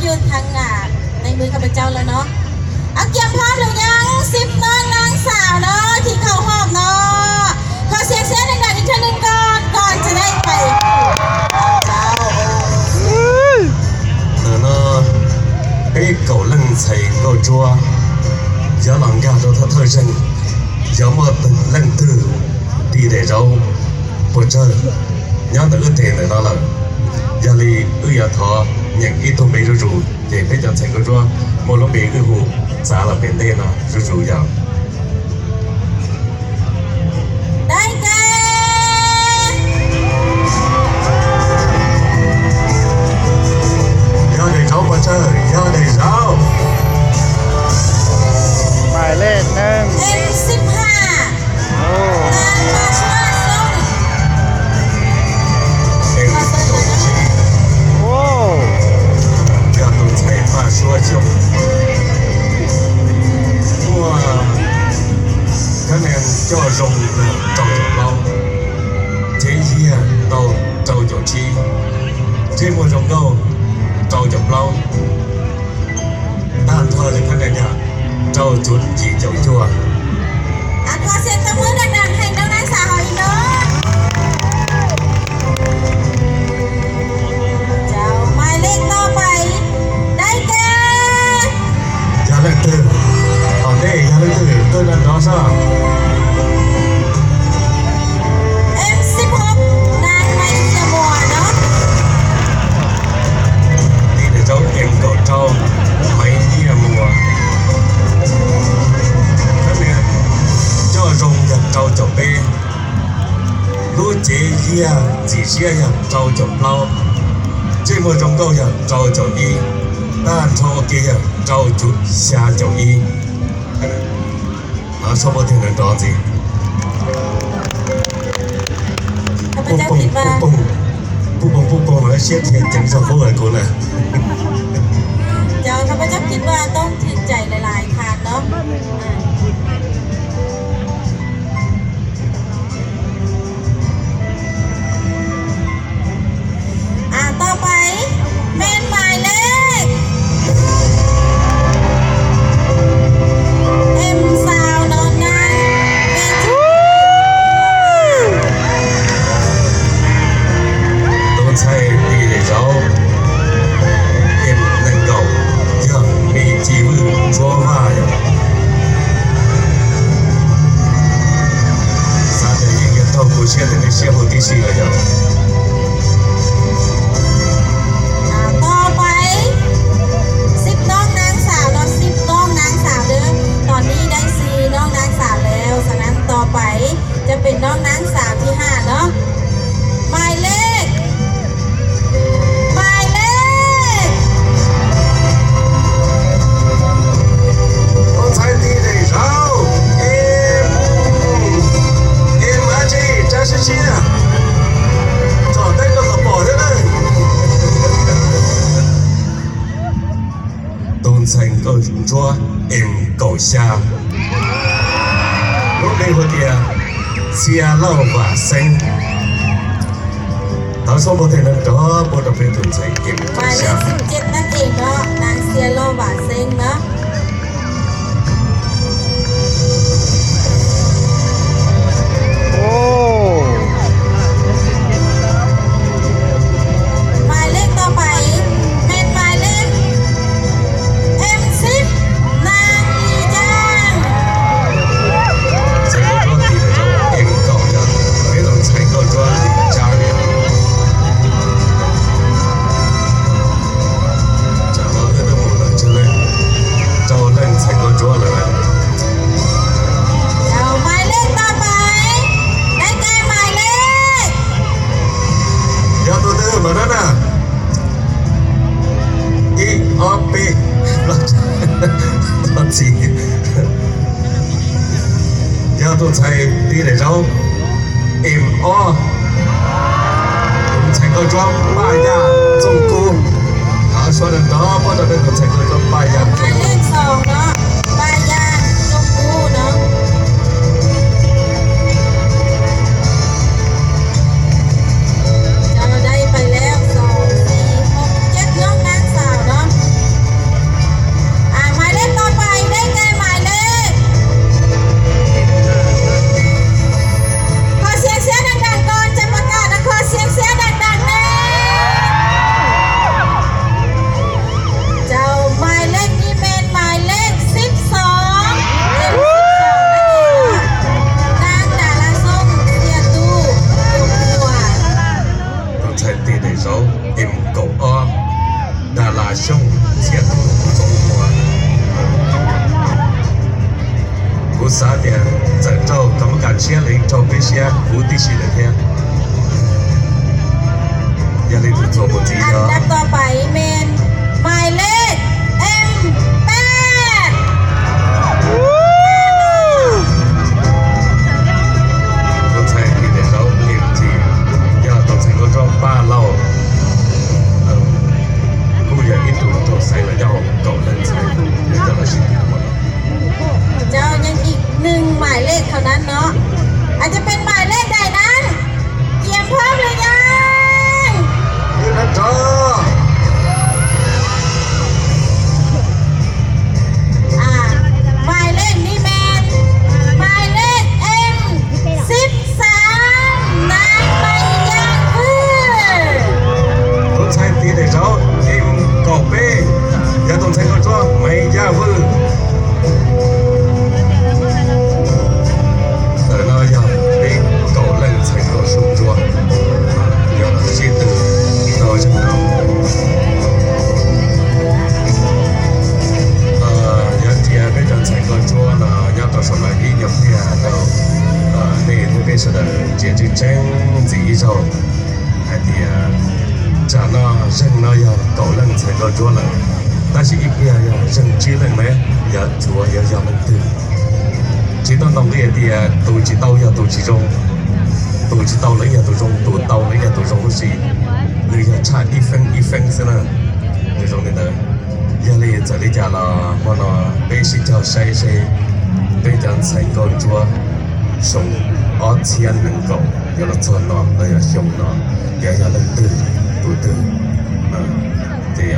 ยื่นทางหน้าในมือข้าพเจ้าแล้วเนาะ เอาเกียมพร้อมหรือยัง สิบน้องนางสาวเนาะที่เข้าห้องเนาะ ขอเสียงเชียร์ดังๆอีกเทื่อหนึ่งก่อนก่อนจะได้ไป Ntawm no peb kaum leej ntxhais nkauj ntsuab yuav los nkag rau thawj thawj zeeg, yuav muaj leej twg tis daim zauv puas tsawg nyob ntawm wb tes ntawm no lawm. Yog li wb yuav thov nyeem ib tug npe zuj zus ces peb cov ntxhais nkauj ntsuab muaj lub npe wb hu txav los pem ntej no zuj zus yog. Yog daim zauv puas tsawg? Yog daim zauv. Hmais lej neeg. Yog tus ntxhais Paj Suab Xyooj. Muaj kab nees coj zoo rau caum plaub, cev yiag tau rau caum tsib, ntsej muag zoo nkauj rau caum plaub, tag nrho li kab nees yog rau cuv yim caum cuaj. Yog leej twg, tom ntej yog leej twg tuaj nrov nrov soj. Tis daim zauv em kaum rau, Maiv Nyiaj Muas. Kab nees coj zoo yog rau caum peb, lub cev yiag ntxim siab yog rau caum plaub, ntsej muag zoo nkauj yog rau caum ib, tag nrho ua ke yog rau cuv xya caum ib. Nov soj npuab tiag nrov ntxiv. Pub poog pub poog, siab dhia ceev zog qub lawm kuv na. Tos pais, men hmais lej, em xaus no na. Tus ntxhais tis daim zauv em nees nkaum yog me Ci Vwj Ntsuab Vaj yom. Xav tias yeej yuav raug kuv siab tias nej siab huv tib si lawm yom. Tos pais, sib noob naab xaam los sib noob naab xaam lawm, tom nib dai si noob naab xaam lawm, xav naab tos pais จะเป็นน้องนางสาวที่ห้าเนาะ หมายเลข หมายเลข Tus ntxhais tis daim zauv em, em ab tsi, tsa siab siab, tsom teb rau qhov pom thiab na. Tus ntxhais nkauj ntsuab em kaum xya, lub npe hu tias Txia Lauj Vam Xeeb. Thov sab npog tej nrov nrov pub rau peb tus ntxhais em kaum xya. Hmais lej tos pais, men hmais lej em sib, Naj Lis Caab. Ntxhais nkauj ntsuab tis daim zauv em kaum yog peb tus ntxhais nkauj ntsuab Lis Caab. Tim kaum ob, Dalas Xyooj, Txhiaj Tub Txoov Muas. Kuv xav tias txawm raug kam mab kas tshiab los yeej raug peb siab huv tib si lawm thiab. Yog li tus txuas mus ntxiv, อันดับต่อไปเป็นหมายเลข M แปด Tus ntxhais tim daim zauv, yog tus ntxhais nkauj nraug Paj Lauj, kuj yog ib tug raug xaiv los nyob hauv kaum leej ntxhais, yog coj los sib tw ua no. เจ้ายังอีกหนึ่งหมายเลขเท่านั้นเนาะ อาจจะเป็นหมายเลขใดนั้น เตรียมพร้อมหรือยัง อ่า หมายเลขนี้เป็นหมายเลข M สิบสาม นายใบหญ้าเวอร์ Tus ntxhais tim daim zauv, tim kaum peb, yog tus ntxhais nkauj ntsuab Maiv Yaj Vwj. Ntawm no yog peb kaum leej ntxhais nkauj su ntsuab, yog sib tw tau zeeg no. Yog tias peb cov ntxhais nkauj ntsuab no nyob rau saum no ib nyuag pliag rau nej thiab peb sawv daws ntsia tseeb tseeb ntxiv ib zaug hais tias tsam no zeeg no yog kaum leej ntxhais nkauj ntsuab lawm, tab sis ib pliag yog zeeg tsib leej ne, yuav tsuav yuav yog leej twg. Tsis tau ntaus nqi hais tias tus tsis tau yog tus tsis zoo, tus tsis tau los yog tus zoo, tus tau los yog tus zoo huv si, nws yog tshaj ib feeb ib feeb xwb na. Nws zoo li ntawd. Yog li txawm li cas los hmo no peb sib cog saib seb peb cov ntxhais nkauj ntsuab xyoo ob txhiab nees nkaum yuav los txog no los yog xyoo no yuav yog leej twg, tus twg. Ces